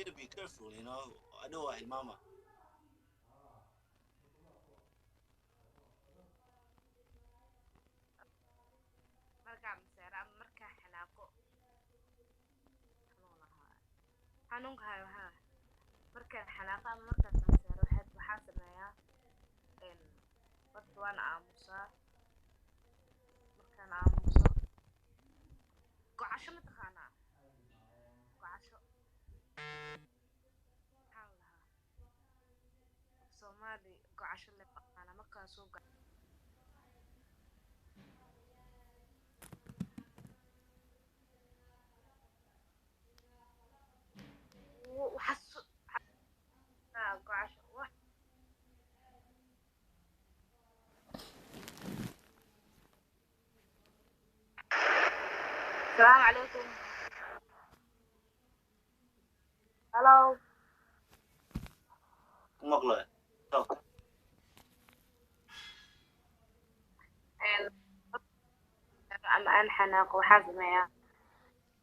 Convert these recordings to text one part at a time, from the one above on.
need to be careful. I know waa hilmaama. Markaa maseero ama markaa xanaaqo, xanuun ahaa, xanuunka hayo waxaa, markaan xanaaqo ama markaan maseero, waxaa sameeyaa, horta waan aamusaa. Markaan aamuso, gocasho ma taqaanaa? Gocasho maxaa la dhahaa af Soomaali? Gocasho le aqaana. Markaa soo gocasho wax. Asalaamu calaykum. Hello. Ku maqlaya. Talk. Ama aan xanaaqo, waxaa sameeyaa,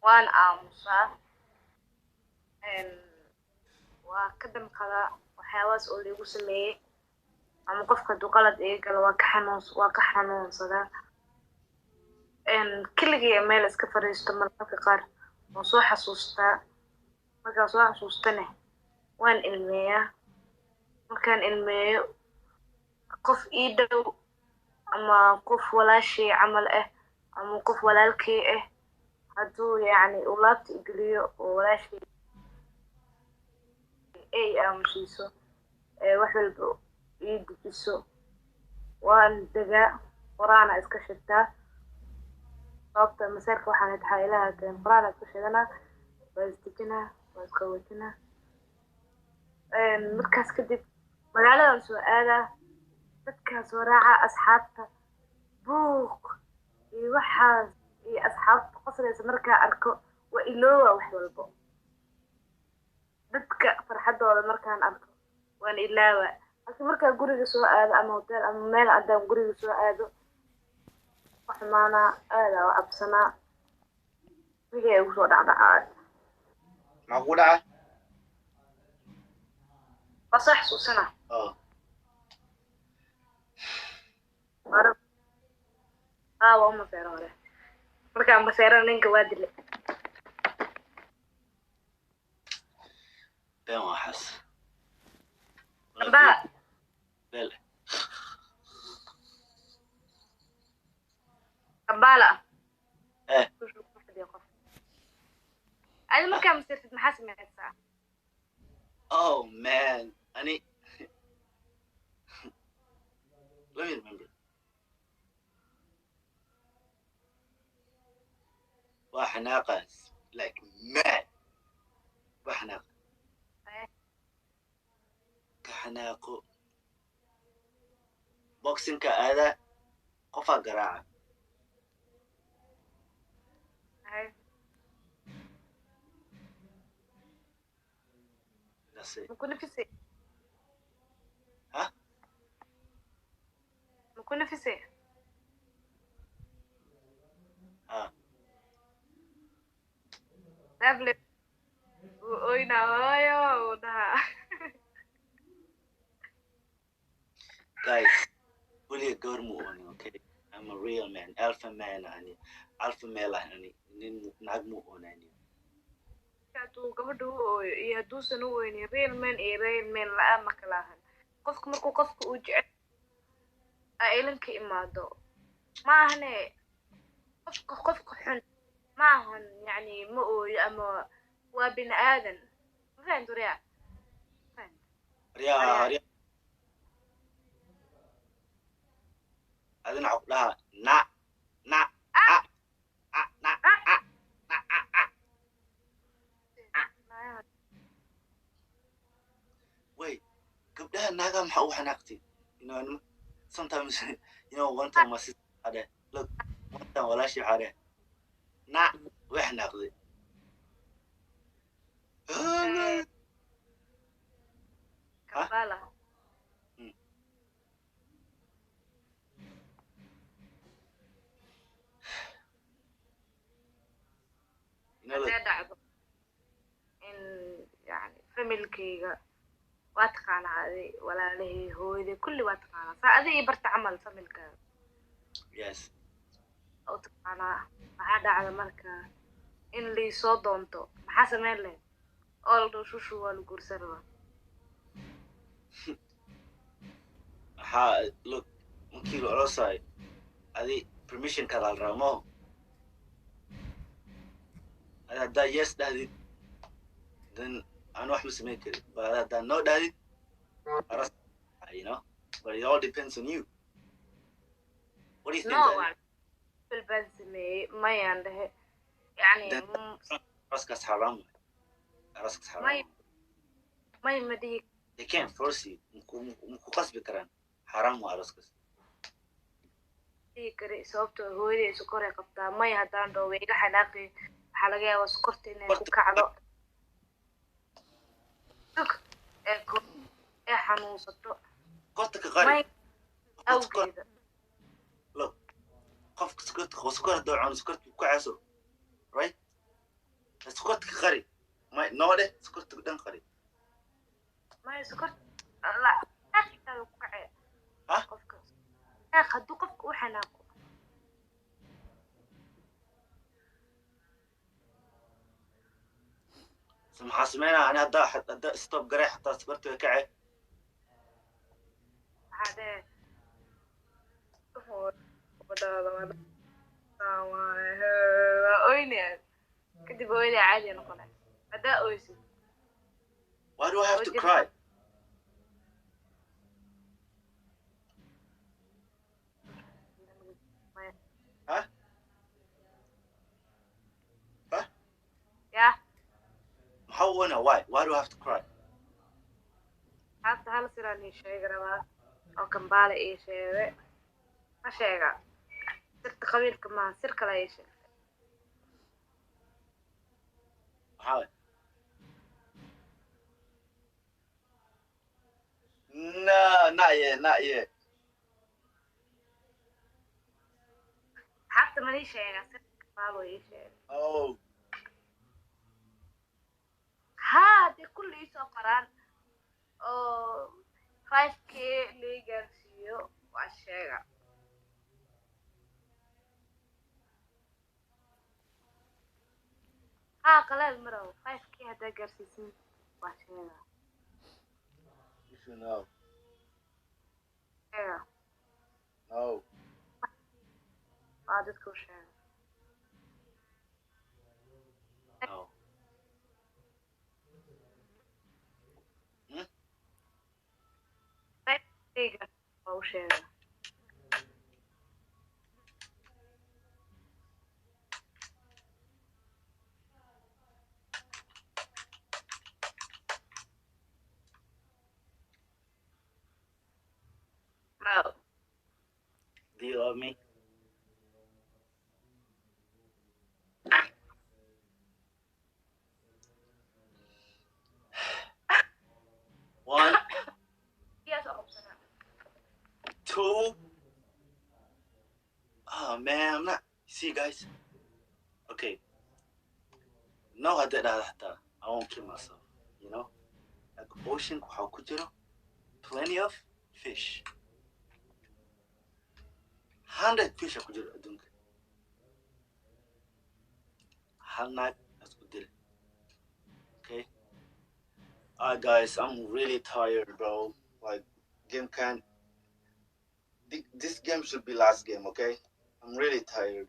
waan aamusaa, waa ka damqadaa waxyaabahaas oo liigu sameeyey, ama qofka hadduu qalad iga galo, waa ka xanuunsadaa. Keligii meel iska fadhiisto, marmarka qaar waan soo xasuustaa. Markaan soo xasuustane, waan ilmeeyaa. Markaan ilmeeyo, qof ii dhow ama qof walaashay camal ah ama qof walaalkay ah hadduu yacni uu laabta igeliyo oo walaashay ay aamusiiso ee wax walba ii dejiso, waan degaa. Qur-aana iska shigtaa, sababta maseerka waxaan tahay Ilaha keen. Qur-aana iska shidanaa, waa isdejinaa, waa isqaboojinaa. Markaas kadib magaaladan soo aadaa, dadkaa soo raaca, asxaabta buuq iyo waxaas iyo asxaabta qoslaysa markaa arko, waa iloowa wax walbo. Dadka farxadooda markaan arko, waan ilaawa. Laakiin markaa guriga soo aado ama hotel ama meel haddaan guriga soo aado, xumaanaa, aadaa u cabsanaa, wixii ay igu soo dhacdhacaa. Maxaa kugu dhaca? Waa soo xasuusana. Oh. Hore aa waa u maseero hore. Markaan maseerana, ninka waa dilay. Been waxaas. Dambaa. Beel. Kambaala. Eh. Qof adi markaa maseertid, maxaa sameysaa? Oh man, ani, let me remember. Waa xanaaqaas, like mad, waa xanaaqa. Ka xanaaqo, boxingka aada, qofaa garaaca. That's it. Maku nafisay? Ha? Maku nafisay? Ha. Dable uu oynaa, hooyo uu dhahaa. Guys, weliga gabar mu oonin, okay? I'm a real man, alpha man. Ani alpha male ah. Ani nin naag mu oonani. Hadduu gabadha u ooyo iyo hadduusan u oynin, real man iyo real man la-aan ma kala ahan. Qofka markuu qofka uu jecel ay ilinka imaado, ma ahane qofka xun ma ahan, yacni ma ooyo ama waa bini aadan. Ma fahamta waryaa? Fahamta? Aryaa. Aryaa. Aryaa, adina waxaa ku dhahaa na na a a na a na a a. Naayaha. Wait, gabdhaha naagaa maxaa ugu xanaaqtay? Sometimes, one time my sister waxaa dheh, look, one time walaashii waxaa dheh na, way xanaaqday. Ha? Kampala. Look. Haddee dhacdo in yani Familkayga waa taqaanaa, adi walaalahey, hooyaday, kulli waa taqaanaa. Saa adi ii barta camal familkaaga u taqaanaa. Waxaa dhacda marka in liisoo doonto, maxaa sameyn lahayd oo la dhaho Shushu waa la guursan rabaa? Maxaa, look, markii la orosaayo adi permission kaada la rabaa maho. Adi haddaa yes dhahdid, then aan wax ma samayn karin, but adi haddaa no dhahdid, aros, but it all depends on you. What do you think? No, waa bil baan sameeyey, mayaan dhehe yani. Aroskaas xaraam waay, aroskaas xaraam. May, may, ma dhihi. They can't force you. Maku qasbi karaan. Xaraam waa aroskaas. Dhihi kari, sababtoo hooyaday sokoray qabtaa. May haddaan dhaho, way iga xanaaqi. Waxaa laga yaabaa sokorta inay ku kacdo tug ee ee xanuunsato. Korta ka qari. May awgeeda. Look, qofka sokorta sokor hadduu cuno, sokorta ku kacayso, right? Sokorta ka qari. May noo dheh, sokorta dhan qari. May, sokorta la xitaa ku kacee. Ah? Qofka xanaaq, hadduu qofka u xanaaqo. So maxaa sameynaa ani haddaa stop garay, xataa sokorta way kacay? Maxaa dheh, waa oynaya, kadib hooyaday caadi noqonay haddaa oysid. Why do I have to cry? Huh? Huh? Yah. Maxaa u oynaa? Why? Why do I have to cry? Hadda hal siraan ii sheegi rabaa oo Kambaale ii sheegay. Ma sheega sirta qabiilka maaha, sir kale ii sheegay. Maxaa waay? No, not yet, not yet. Xabta ma ii sheega sirta Kambaalo ii sheegay? Oh. Haa, dee kulli iisoo qoraan oo 5K lii gaarsiiyo, waa sheega. Haa, qaleel marow, 5K haddaa gaarsiisin, waa sheega. You should know. Sheega. No. Waa dadka u sheega. No. Hmm? 5K waa u sheega. No. Do you love me? One, Biyaas oo qabsanaa. two. Oh man, I'm not. See, guys. Okay. No, I did that. I won't kill myself. Like ocean, waxaa ku jiro plenty of fish. 100 fish ku jiro adduunka. Hal naag isku dil. Okay. Alright, guys, I'm really tired, bro. Like, game can. This game should be last game, okay? I'm really tired.